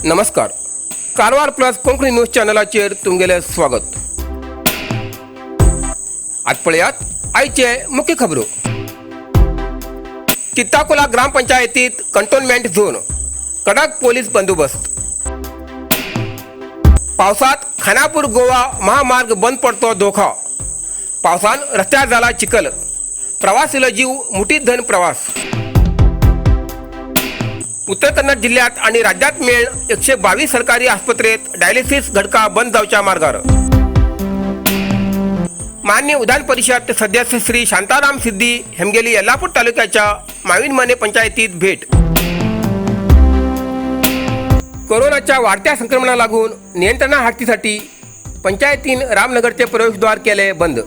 नमस्कार, Karwar plus Konkani news चॅनलाचेर तुमगेलें स्वागत. आज पळयात आयचे मुख्य खबरो. चित्ताकोला ग्रामपंचायतीत कंटोनमेंट झोन, कडक पोलीस बंदोबस्त. पावसात खानापूर गोवा महामार्ग बंद पडतो धोका. पावसान रस्त्यार जाला चिखल, प्रवासीलो जीव मुठीत धन प्रवास. उत्तर कन्नड जिल्ह्यात आणि राज्यात मेळ 122 सरकारी आस्पत्रेत डायलिसिस घटका बंद जावच्या मार्गार. मान्य विधान परिषद सदस्य श्री शांताराम सिद्धी हेमगेली यल्लापूर तालुक्याच्या माविनमने पंचायतीत भेट. कोरोनाच्या वाढत्या संक्रमणा लागून नियंत्रणा हाडचीसाठी पंचायतीन रामनगरचे प्रवेशद्वार केले बंद.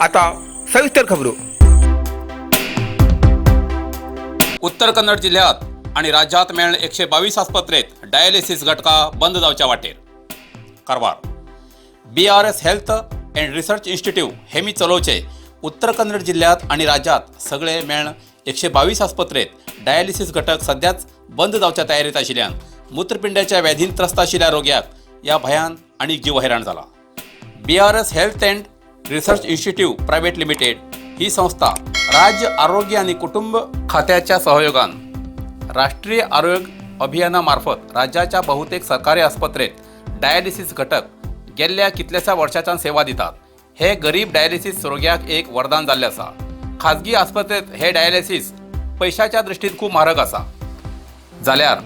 आता सविस्तर खबरो. उत्तर कन्नड जिल्ह्यात आणि राज्यात मेळण 122 आस्पत्रेत डायलिसिस घटका बंद जावच्या वाटेर. Karwar BRS health and research institute हे मी चलोवचे उत्तर कन्नड जिल्ह्यात आणि राज्यात सगळे मेळण 122 आस्पत्रेत डायलिसिस घटक सध्याच बंद जावच्या तयारीत आशिल्ल्यान मूत्रपिंडाच्या व्याधीन त्रस्त आशिल्ल्या रोग्याक या भयान आनी जीव हैराण जाला. BRS health and research institute private limited ही संस्था राज्य आरोग्य आणि कुटुंब खात्याच्या सहयोगान राष्ट्रीय आरोग्य अभियानामार्फत राज्याच्या बहुतेक सरकारी आस्पत्रेत डायलिसिस घटक गेल्ल्या कितल्याशा वर्षाच्यान सेवा दितात. हे गरीब डायलिसिस रोग्याक एक वरदान जाल्लें आसा. खाजगी आस्पत्रेत हे डायलिसिस पैशाच्या दृश्टीन खूब म्हारग आसा, जाल्यार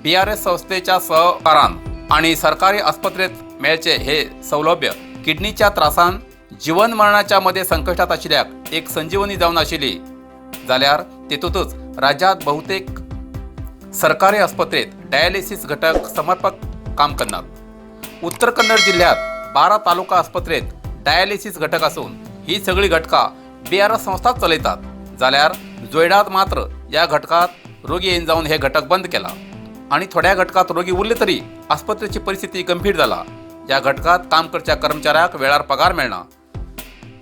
BRS संस्थेच्या सहकारान आणि सरकारी आस्पत्रेत मेळचे हे सौलभ्य किडनीच्या त्रासान जीवन मरणाच्या मध्ये संकश्टात आशिल्ल्याक एक संजीवनी जावन आशिल्ली. जाल्यार तेतूंतच राज्यात बहुतेक सरकारी आस्पत्रेत डायलिसिस घटक समर्पक काम करनात. उत्तर कन्नड जिल्ह्यात 12 तालुका आस्पत्रेत डायलिसिस घटक आसून ही सगळी घटकां BRS संस्थाच चलयतात. जाल्यार जोयडात मात्र या घटकात रोगी येवन जावन हे घटक बंद केला आणि थोड्या घटकात रोगी उरले तरी आस्पत्रेची परिस्थिती गंभीर जाला. या घटकात काम करच्या कर्मचाऱ्याक वेळार पगार मेळना.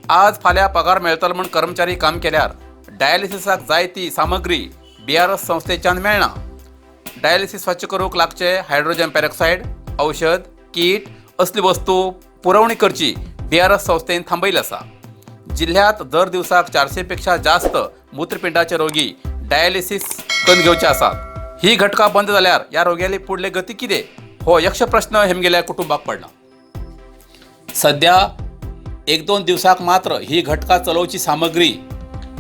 आज फाल्यां पगार मेळटलो म्हूण कर्मचारी काम केल्यार डायलिसिसाक जाय ती सामग्री BRS संस्थेच्यान मेळना. डायलिसिस स्वच्छ करूंक लागचे हायड्रोजन पेरोक्सायड, औषध, कीट असली वस्तू पुरवणी करची BRS संस्थेन थांबयली आसा. जिल्ह्यात दर दिवसाक 400 पेक्षा जास्त मूत्रपिंडाचे रोगी डायलिसिस करून घेवचे आसात. ही घटका बंद जाल्यार ह्या रोग्याली फुडले गती कितें हो यक्ष प्रश्न हेमगेल्या कुटुंबाक पडला. सध्या 1-2 दिवसाक मात्र ही घटका चलोवची सामग्री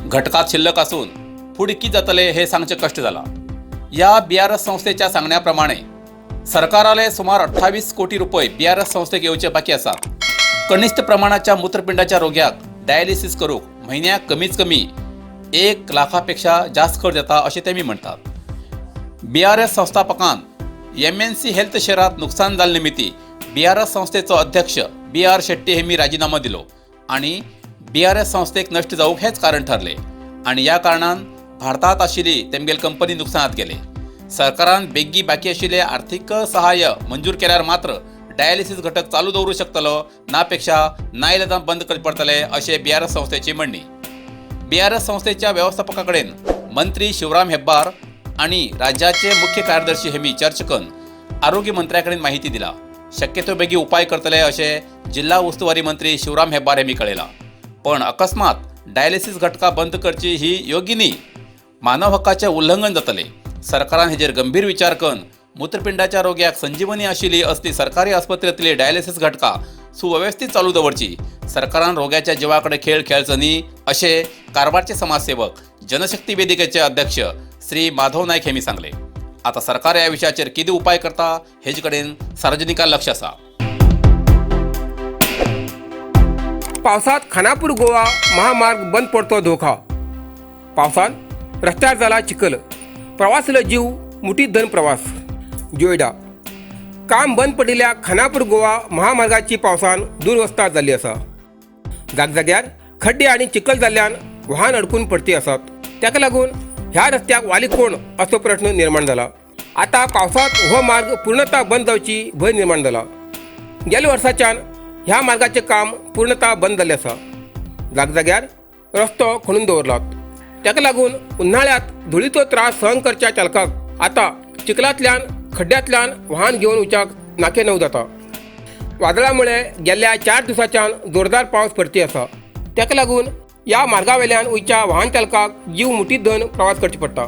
घटकात शिल्लक आसून फुडें कितें जातलें हें सांगचें कश्ट जाला. या BRS संस्थेच्या सांगण्या प्रमाणे सरकाराले सुमार 28 कोटी रुपये BRS संस्थेक येवचे बाकी आसात. कनिष्ठ प्रमाणाच्या मूत्रपिंडाच्या रोग्याक डायलिसिस करूंक म्हयन्याक कमीत कमी 1 लाखापेक्षा जास्त खर्च येता अशें तेमी म्हणटात. BRS संस्थापकान MNC health शेअरात नुकसान जाल्ले निमित्ती BRS संस्थेचो अध्यक्ष BR Shetty हेमी राजीनामो दिलो आणि BRS संस्थेक नष्ट जावंक हेच कारण ठरले आणि ह्या कारणान भारतात आशिल्ली तेमगेल कंपनी नुकसानात गेले. सरकारान बेग्गी बाकी आशिल्ले आर्थीक सहाय्य मंजूर केल्यार मात्र डायलिसिस घटक चालू दवरूं शकतलो, नापेक्षा नाइलाजान बंद करचे पडटले अशें BRS संस्थेची म्हणणी. BRS संस्थेच्या व्यवस्थापका कडेन मंत्री शिवराम हेब्बार आणि राज्याचे मुख्य कार्यदर्शी हेमी चर्चा करून आरोग्य मंत्र्या कडेन माहिती दिला. शक्यतो बेगी उपाय करतले अशें जिल्हा उस्तवारी मंत्री शिवराम हेब्बार हेमी कळयला. पण अकस्मात डायलिसिस घटका बंद करची ही योग्य न्ही, मानव हक्काचें उल्लंघन जातलें. सरकारान हेजेर गंभीर विचार करून मूत्रपिंडाच्या रोग्याक संजीवनी आशिल्ली असली सरकारी आस्पत्रेंतली डायलिसिस घटका सुवेवस्थीत चालू दवरची. सरकारान रोग्याच्या जिवा कडेन खेळ खेळचो न्ही अशें कारवारचे समाजसेवक जनशक्ती वेदिकेचे अध्यक्ष श्री माधव नायक हेमी सांगले. आता सरकार ह्या विशयाचेर कितें उपाय करता हेजे कडेन सार्वजनिकांक लक्ष आसा. पावसात खानापूर गोवा महामार्ग बंद पडतो धोका. पावसान रस्त्यार जाला चिखल, प्रवासीलो जीव मुठीत धन प्रवास. जोयडा काम बंद पडिल्ल्या खानापूर गोवा महामार्गाची पावसान दुरवस्था जाल्ली आसा. जागजाग्यार खड्डे आनी चिखल जाल्ल्यान वाहन अडकून पडती आसात. ताका लागून ह्या रस्त्याक वाली कोण असो प्रश्न निर्माण जाला. आतां पावसांत हो मार्ग पूर्णता बंद जावची भंय निर्माण जाला. गेल्या वर्साच्यान ह्या मार्गाचें काम पूर्णता बंद जाल्लें आसा. जागजाग्यार रस्तो खणून दवरलात. ताका लागून उन्हाळ्यांत धुळीचो त्रास सहन करच्या चालकाक आतां चिखलांतल्यान खड्ड्यांतल्यान वाहन घेवन वचपाक नाके नव जाता. वादळामुळे गेल्ल्या 4 दिसांच्यान जोरदार पावस पडती आसा. ताका लागून ह्या मार्गावेल्यान वयच्या वाहन चालकाक जीव मुठीत धरून प्रवास करचो पडटा.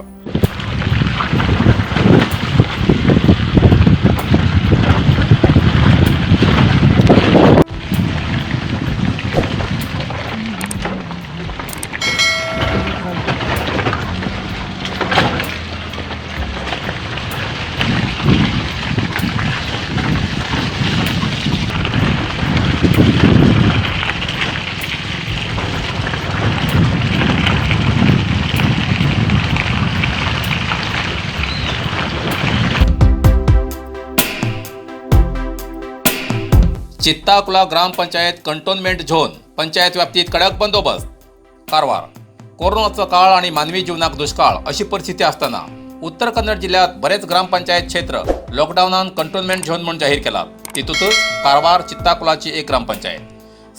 चित्ताकुला ग्रामपंचायत कंटोन्मेंट झोन पंचायत व्याप्तीत कडक बंदोबस्त. कारवार. कोरोनाचा काळ आणि मानवी जीवनाक दुष्काळ अशी परिस्थिती असताना उत्तर कन्नड जिल्ह्यात बरेच ग्रामपंचायत क्षेत्र लॉकडाऊनान कंटोन्मेंट झोन म्हणून जाहीर केला. तितूतच कारवार चित्ताकुलाची एक ग्रामपंचायत.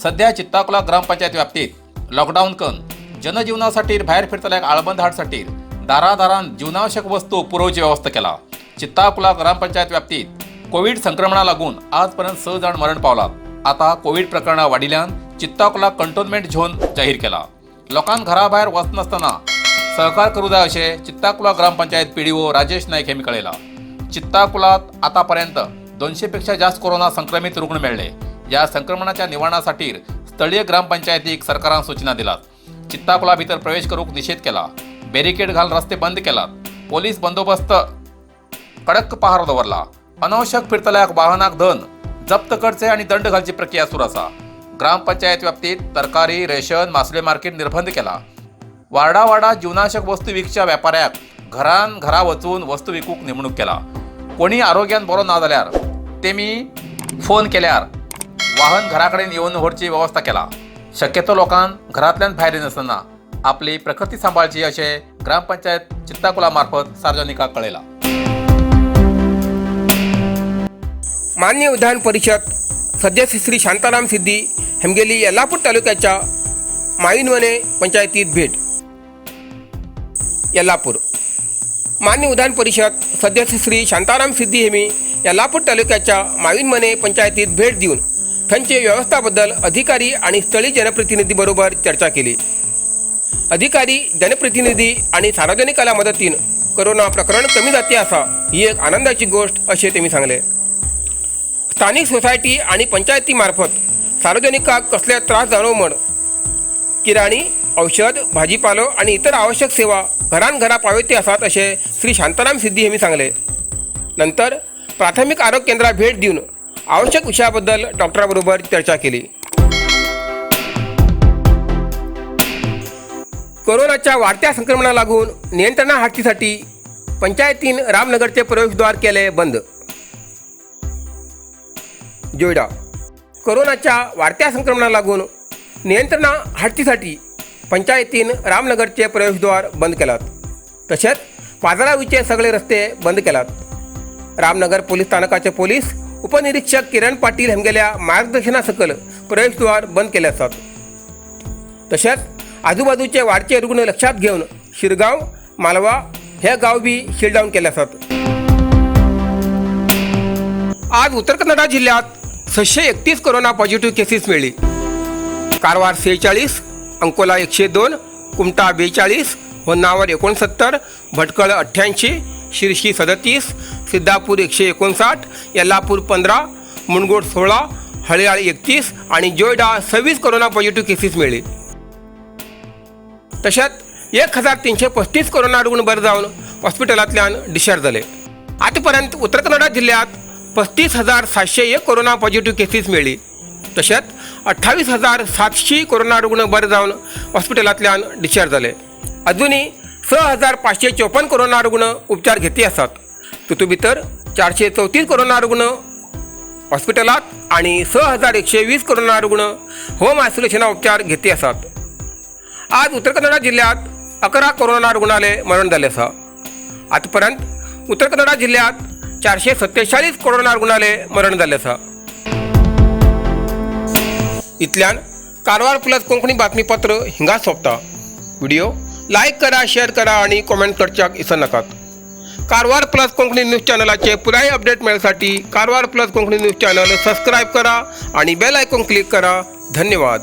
सध्या चित्ताकुला ग्रामपंचायत व्याप्तीत लॉकडाऊन कन जनजीवनासाठी भायर फिरतल्याक आळबंद हाडसाठी दारादारान जीवनावश्यक वस्तू पुरवची व्यवस्था केला. चित्ताकुला ग्रामपंचायत व्याप्तीत कोविड संक्रमणा लागून आजपर्यंत 6 जाण मरण पावलात. आता कोविड प्रकरणां वाडिल्ल्यान चित्ताकुला कंटोन्मेंट झोन जाहीर केला. लोकांक घराभायर वचनासतना सहकार करूं जाय अशें चित्ताकुला ग्रामपंचायत पीडीओ राजेश नायक यांनी कळयला. चित्ताकुलात आतापर्यंत 200 पेक्षा जास्त कोरोना संक्रमित रुग्ण मेळ्ळे. या संक्रमणाच्या निवारणासाठी स्थळीय ग्रामपंचायतीक सरकारान सूचना दिलात. चित्ताकुला भितर प्रवेश करूंक निषेध केला. बॅरिकेड घालून रस्ते बंद केलात. पोलीस बंदोबस्त कडक पहारो दवरला. अनावश्यक फिरतल्याक वाहनाक धन जप्त करचे आणि दंड घालची प्रक्रिया सुरू आसा. ग्रामपंचायत व्याप्तीत तरकारी, रेशन, मासळे मार्केट निर्बंध केला. वार्डा वार्डा जीवनावश्यक वस्तू विकच्या व्यापाऱ्याक घरान घरा वचून वस्तू विकूंक नेमणूक केला. कोणी आरोग्यान बरो ना जाल्यार तेमी फोन केल्यार वाहन घरा कडेन येवन व्हरची वेवस्था केला. शक्यतो लोकांक घरांतल्यान भायर येनासतना आपली प्रकृती सांबाळची अशें ग्रामपंचायत चित्ताकुला मार्फत सार्वजनिकांक कळयला. मान्य विधान परिषद सदस्य श्री शांताराम सिद्धी हेमगेली येल्लापूर तालुक्याच्या माईनवने पंचायतीत भेट. येल्लापूर. मान्य विधान परिषद सदस्य श्री शांताराम सिद्धी हेमी येल्लापूर तालुक्याच्या माविनमने पंचायतीत भेट दिवन थंयचे व्यवस्थाबद्दल अधिकारी आणि स्थळीय जनप्रतिनिधी बरोबर चर्चा केली. अधिकारी, जनप्रतिनिधी आणि सार्वजनिकाला मदतीन कोरोना प्रकरण कमी जाते आसा ही एक आनंदाची गोष्ट अशें तेमी सांगले. स्थानिक सोसायटी आणि पंचायतीमार्फत सार्वजनिकाक कसले त्रास जावं म्हण किराणी, औषध, भाजीपालो आणि इतर आवश्यक सेवा घरान घरा पावयते आसात अशें श्री शांताराम सिद्धी हेमी सांगले. नंतर प्राथमिक आरोग्य केंद्राक भेट दिवन आवश्यक विशयाबद्दल डॉक्टराबरोबर चर्चा केली. कोरोनाच्या वाढत्या संक्रमणा लागून नियंत्रणा हाडचीसाठी पंचायतीन रामनगरचे प्रवेशद्वार केले बंद. जोयडा. कोरोनाच्या वाढत्या संक्रमणा लागून नियंत्रणा हाडचीसाठी पंचायतीन रामनगरचे प्रवेशद्वार बंद केलात. तशेंच बाजारावयचे सगळे रस्ते बंद केलात. रामनगर पोलीस स्थानकाचे पोलीस उपनिरीक्षक किरण पाटील हेमगेल्या मार्गदर्शना सकल प्रवेशद्वार बंद केले आसात. तशेंच आजूबाजूचे वाढचे रुग्ण लक्षात घेवन शिरगांव, मालवा हे गांव बी सीलडावन केले आसात. आज उत्तर कन्नडा जिल्ह्यात 631 कोरोना पॉझिटिव्ह केसेस मेळ्ळी. कारवार 46, अंकोला 102, कुमटा 42, होन्नावर 69, भटकळ 88, शिर्शी 37, सिद्धापूर 159, येल्लापूर 15, मुनगोड 16, हळयाळ 31 आणि जोयडा 26 कोरोना पॉझिटिव्ह केसेस मेळ्ळी. तशेंच 1335 कोरोना रुग्ण बरे जावन हॉस्पिटलांतल्यान डिस्चार्ज जाले. आतापर्यंत उत्तर कन्नडा जिल्ह्यात 35,701 कोरोना पॉझिटिव्ह केसीस मेळ्ळी. तशेंच 28,700 कोरोना रुग्ण बरे जावन हॉस्पिटलांतल्यान डिस्चार्ज जाले. अजुनूय 6,554 कोरोना रुग्ण उपचार घेती आसात. तितूंत भितर 434 कोरोना रुग्ण हॉस्पिटलांत आनी 6,120 कोरोना रुग्ण होम आयसोलेशना उपचार घेती आसात. आज उत्तर कन्नडा जिल्ह्यात 11 कोरोना रुग्णाले मरण जालें आसा. आतापर्यंत उत्तर कन्नडा जिल्ह्यात 447 कोरोना रुग्णाले मरण जालें आसा. इतल्यान कारवार प्लस कोंकणी बातमीपत्र हिंगा सोंपता. व्हिडिओ लायक करा, शेअर करा आणि कॉमेंट करच्याक इसर नाकात. कारवार प्लस कोंकणी न्यूज चॅनलाचे पुराय update मेळसाठी Karwar plus Konkani news channel subscribe करा आणि बेल आयकॉन क्लिक करा. धन्यवाद.